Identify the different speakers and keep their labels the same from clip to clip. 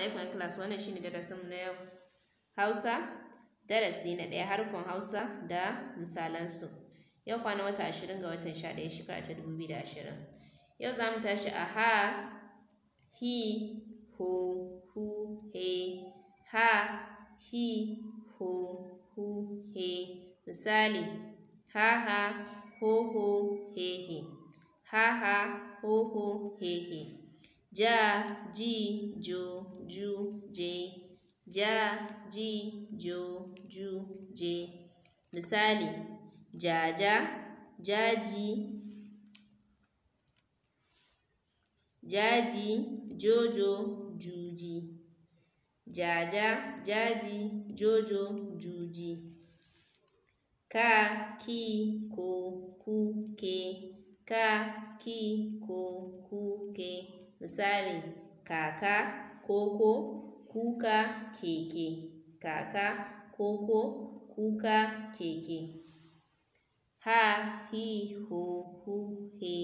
Speaker 1: Alaikum class, wannan shine darasinmu na yau. Hausa, darasi na ɗaya, harufan Hausa da misalansu. Yau kwanan wata 20 ga watan 11 shekara ta 2020. Yau za mu tashi a ha, hi, ho, hu, he, ha, hi, ho, hu, he. Misali, ha ha, ho ho, he he, ha ha, ho ho, he he. Ja, ji, jo, ju, je, ja, ji, jo, ju, je. Misali, jaja, jaji, jaji, jojo, juji. Jaja, jaji, jojo, juji. Ka, ki, ko, ku, ke, ka, ki, ko, ku, ke. Misali, kaka, koko, kuka, keke. Kaka, koko, kuka, keke. Ha, hi, ho, hu, he.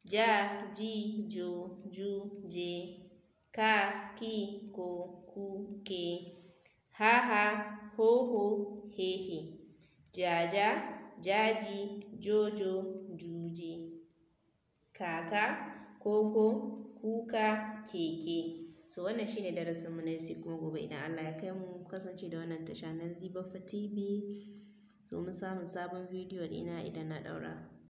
Speaker 1: Ja, ji, jo, ju, je. Ka, ki, ko, ku, ke. Ha ha, ho ho, he he. Jaja, jaji, jojo, juji. Kaka, koko, kuka, keke. So wannan shine darasinmu na yau, sai kuma gobe idan Allah ya kai mu. Kasance da wannan tasha na Zibaffa TV domin samun sabon bidiyo ɗina idan na ɗaura.